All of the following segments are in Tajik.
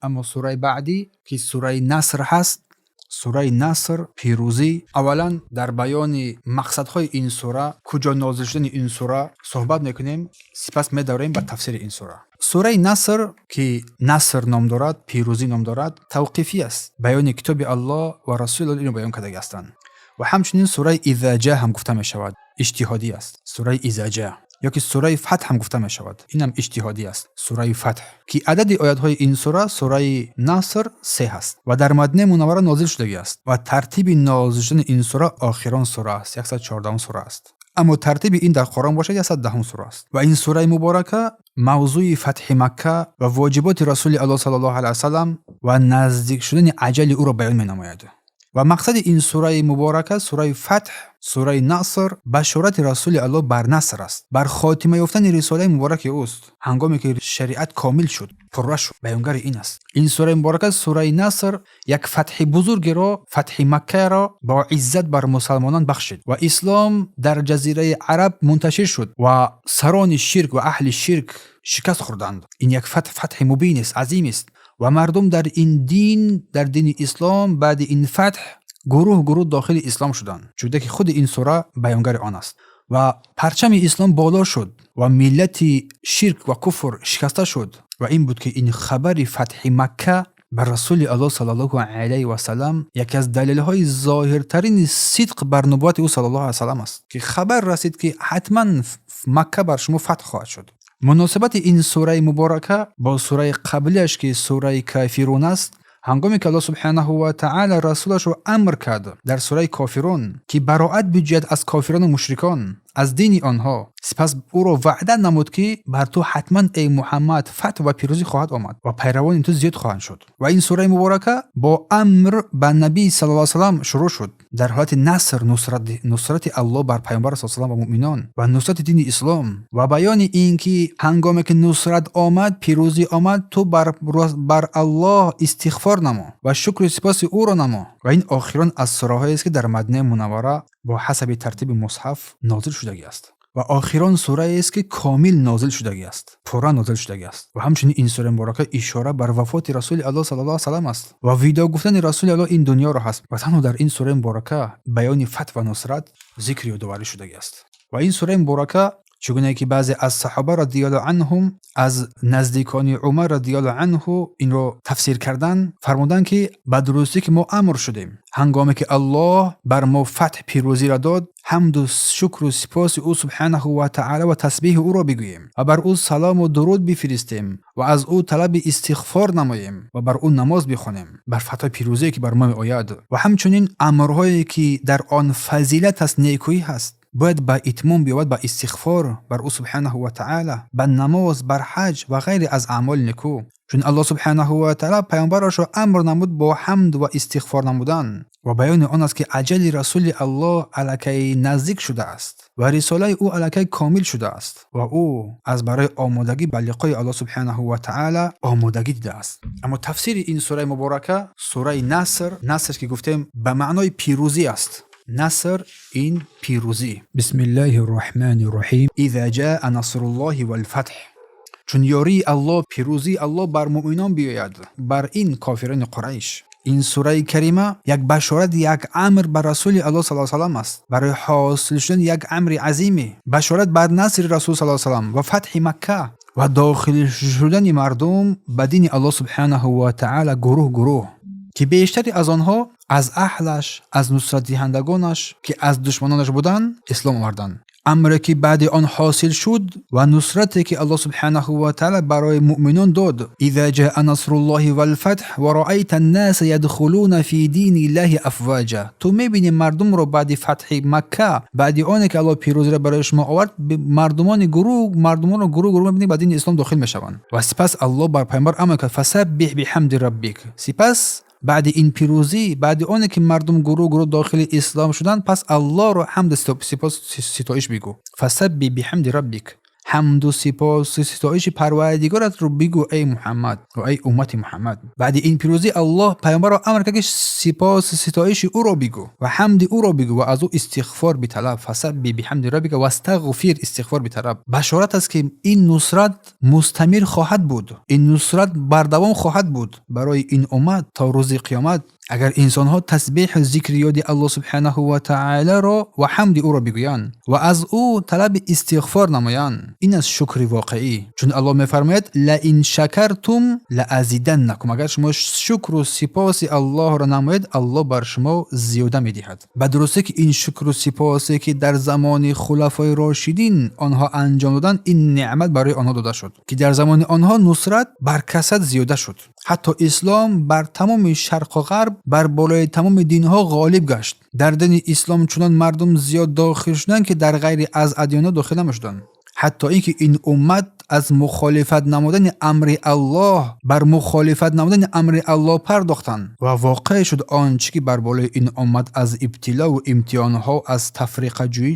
Аммо сураи баъдӣ, ки сураи Наср ҳаст, сураи Наср, пирӯзӣ, аввалан дар баёни мақсадҳои ин сура, куҷо нозил шудани ин сура суҳбат мекунем, сипас медарем ба тафсири ин сура. Сураи Наср, ки Наср ном дорад, пирӯзӣ ном дорад, тавқифӣ аст. Баёни китоби Аллоҳ ва Расули инро баён кардаги ҳастанд. Ва ҳамчунин сураи Изаҷа ҳам гуфта мешавад, иҷтиҳодӣ аст. Сураи Изаҷа ёки сураи Фатҳ ҳам гуфта мешавад, инам иҷтиҳодӣ аст. Сураи Фатҳ, ки адади оятҳои ин сура, сураи Наср, се ҳаст ва дар Мадинаи Мунаввара нозил шудагӣ аст ва тартиби нозил шудани ин сура охирон сура аст, 114 сура аст. Аммо тартиби ин дар Қуръон бошад, 110 сура аст. Ва ин сураи муборака мавзӯи фатҳи Макка ва воҷиботи Расули Аллоҳ саллаллоҳу алайҳи васаллам ва наздик шудани аҷали ӯро баён менамояд. Ва мақсади ин сураи муборака, сураи Фатҳ, сураи Наср, башорати Расули Аллоҳ бар наср аст, бар хотима ёфтани рисолаи мубораки ӯст, ҳангоме ки шариат комил шуд, пурра шуд, баёнгари ин аст. Ин сураи муборака, сураи Наср, як фатҳи бузургеро, фатҳи Маккаро бо иззат бар мусалмонон бахшид ва ислом дар ҷазираи Араб мунташир шуд ва сарони ширк ва аҳли ширк шикаст хӯрданд. Ин як фатҳ, фатҳи мубин аст, азим аст ва мардум дар ин дин, дар дини ислом, баъди ин фатҳ гурӯҳ гурӯҳ дохили ислом шуданд, чуде ки худи ин сура баёнгари он аст. Ва парчами ислом боло шуд ва миллати ширк ва куфр шикаста шуд. Ва ин буд, ки ин хабари фатҳи Макка бар Расули Аллоҳ саллаллоҳу алайҳи васаллам яке аз далелҳои зоҳиртарини сидқ бар нубуввати ӯ саллаллоҳу алайҳи васаллам аст, ки хабар расид, ки ҳатман Макка бар шумо фатҳ хоҳад шуд. Муносибати ин сураи муборака бо сураи қаблиаш, ки сураи Кафирун аст, ҳангоме ки Аллоҳ субҳанаҳу ва таъала расулашро амр кард дар сураи Кофирун, ки бароат биҷӯяд аз кофирону мушрикон, аз дини онҳо, сипас ӯро ваъда намуд, ки бар ту ҳатман, эй Муҳаммад, фатҳ ва пирӯзӣ хоҳад омад ва пайравони ту зиёд хоҳанд шуд. Ва ин сураи муборака бо амр ба набӣ саллаллоҳу алайҳи васаллам шурӯъ шуд дар ҳолати наср, нусрати Аллоҳ бар пайғамбар саллаллоҳу алайҳи васаллам ва муъминон ва нусрати дини ислом ва баёни ин ки ҳангоме ки нусрат омад, пирӯзӣ омад, ту бар Аллоҳ истиғфор намо ва шукру сипоси ӯро намо. Ва ин охирон аз сураҳоест, ки дар Мадинаи Мунаввара бо ҳасаби тартиби мусҳаф нозил шудагӣ аст ва охирон сураест, ки комил нозил шудагӣ аст, пурра нозил шудагӣ аст. Ва ҳамчунин ин сураи муборака ишора бар вафоти Расули Аллоҳ саллаллоҳу алайҳи васаллам аст ва видоъ гуфтани Расули Аллоҳ ин дунёро ҳаст. Ва танҳо дар ин сураи муборака баёни фатҳ ва нусрат зикр ёдоварӣ шудагӣ аст. Ва ин сураи муборака, чугуне ки баъзе аз саҳоба радиаллоҳу анҳум, аз наздикони Умар радиаллоҳу анҳу инро тафсир кардан, фармуданд, ки ба дурустӣ ки мо амр шудем, ҳангоме ки Аллоҳ бар мо фатҳ, пирӯзиро дод, ҳамду шукру сипоси ӯ субҳанаҳу ва таъала ва тасбиҳи ӯро бигӯем ва бар ӯ салому дуруд бифиристем ва аз ӯ талаби истиғфор намоем ва бар ӯ намоз бихонем бар фатҳи пирӯзие, ки бар мо меояд. Ва ҳамчунин амрҳое, ки дар он фазилат аст, некӯӣ ҳаст, бояд ба итмом биёбад ба истиғфор бар ӯ субҳанаҳу ва таъала, ба намоз, бар ҳаҷ ва ғайре аз аъмоли некӯ, чун Аллоҳ субҳанаҳу ва таъала паёмбарашро амр намуд бо ҳамд ва истиғфор намудан. Ва баёни он аст, ки аҷали Расули Аллоҳ аллакай наздик шудааст ва рисолаи ӯ аллакай комил шудааст ва ӯ аз барои омодагӣ ба лиқои Аллоҳ субҳанаҳу ва таъала омодагӣ дидааст. Аммо тафсири ин сураи муборака, сураи Наср, наср ки гуфтем, ба маънои пирӯзӣ аст. Наср ин пирӯзӣ. Бисмиллаҳи рраҳмани рраҳим. Иза ҷаа насруллоҳи валфатҳ, чун ёрии Аллоҳ, пирӯзии Аллоҳ бар муъминон биёяд, бар ин кофирони Қурайш. Ин сураи карима як башорат, як амр бар Расули Аллоҳ саллаллоҳу алайҳи васаллам аст барои ҳосил шудани як амри азиме, башорат бар насри Расул саллаллоҳу алайҳи васаллам ва фатҳи Макка ва дохил шудани мардум ба дини Аллоҳ субҳанаҳу ва таъала гурӯҳ гурӯҳ, ки бештари аз онҳо аз аҳлаш, аз нусратдиҳандагонаш, ки аз душманонаш буданд, ислом оварданд. Амре ки баъди он ҳосил шуд ва нусрате, ки Аллоҳ субҳанаҳу ва таъала барои муъминон дод. Иза ҷаа насруллоҳи валфатҳ ва раайта аннаса ядхулуна фи дини ллаҳи афваҷа, ту мебинӣ мардумро баъди фатҳи Макка, баъди оне ки Аллоҳ пирӯзиро барои шумо овард, мардумони гурӯҳ, мардумонро гурӯҳ гурӯҳ мебинӣ, ба дини ислом дохил мешаванд. Ва сипас Аллоҳ бар пайғамбар амр кард: фасаббиҳ биҳамди раббик. Сипас баъди ин пирӯзӣ, баъди оне ки мардум гурӯҳ гурӯҳ дохили ислом шуданд, пас Аллоҳро ҳамду сипос, ситоиш бигӯ. Фасаббиҳ биҳамди раббик. Ҳамду сипосу ситоиши Парвардигоратро бигӯ, эй Муҳаммад ва эй уммати Муҳаммад. Баъди ин пирӯзӣ Аллоҳ паёмбарро амр кард, ки сипосу ситоиши ӯро бигӯ ва ҳамди ӯро бигӯ ва аз ӯ истиғфор биталаб. فسبح بحمد ربك واستغفر, истиғфор биталаб. Башорат аст, ки ин нусрат мустамир хоҳад буд, ин нусрат бардавом хоҳад буд барои ин уммат то рӯзи қиёмат, агар инсонҳо тасбеҳу зикри ёди Аллоҳ субҳанаҳу ва таолоро ва ҳамди ӯро бигӯянд ва аз ӯ талаби истиғфор намоянд. Ин аст шукри воқеӣ, чун Аллоҳ мефармояд: لئن شكرتم لأزيدنكم. Агар шумо шукру сипоси Аллоҳро намоед, Аллоҳ бар шумо зиёда медиҳад. Ба дурустӣ, ки ин шукру сипосе, ки дар замони хулафои рошидин онҳо анҷом доданд, ин неъмат барои онҳо дода шуд, ки дар замони онҳо нусрат бар касрат зиёда шуд, ҳатто ислом бар тамоми шарқу ғарб, бар болои тамоми динҳо ғолиб гашт. Дар дини ислом чунон мардум зиёд дохил шуданд, ки дар ғайри аз адёнҳо дохил намешуданд, ҳатто ин ки ин уммат аз мухолифат намудани амри Аллоҳ бар мухолифат намудани амри Аллоҳ пардохтанд ва воқеъ шуд он чӣ ки бар болои ин уммат аз ибтилову имтиҳонҳо, аз тафриқаҷӯӣ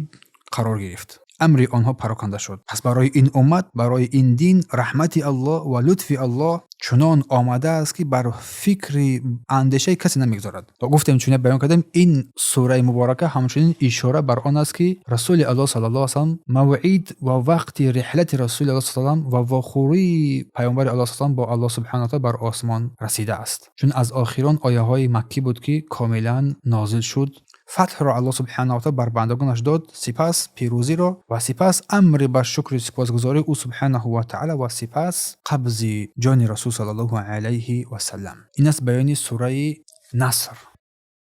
қарор гирифт, амри онҳо пароканда шуд. Пас барои ин уммат, барои ин дин раҳмати Аллоҳ ва лутфи Аллоҳ чунон омадааст, ки бар фикри андешаи касе намегузорад. Ва гуфтем, чунин баён кардем, ин сураи муборака ҳамчунин ишора бар он аст, ки Расули Аллоҳ саллаллоҳу алайҳи васаллам, мавъид ва вақти риҳлати Расули Аллоҳ саллам ва вохӯрии паёмбари Аллоҳ саллам бо Аллоҳ субҳанаҳу таала бар осмон расидааст, чун аз охирон ояҳои маккӣ буд, ки комилан нозил шуд. Фатҳро Аллоҳ субҳанаҳу таала бар бандагонаш дод, сипас пирӯзиро ва сипас амри ба шукри сипосгузории ӯ субҳанаҳу ва таала ва сипас қабзи ҷони Расул саллаллоҳу алайҳи васаллам. Ин аст баёни сураи Наср.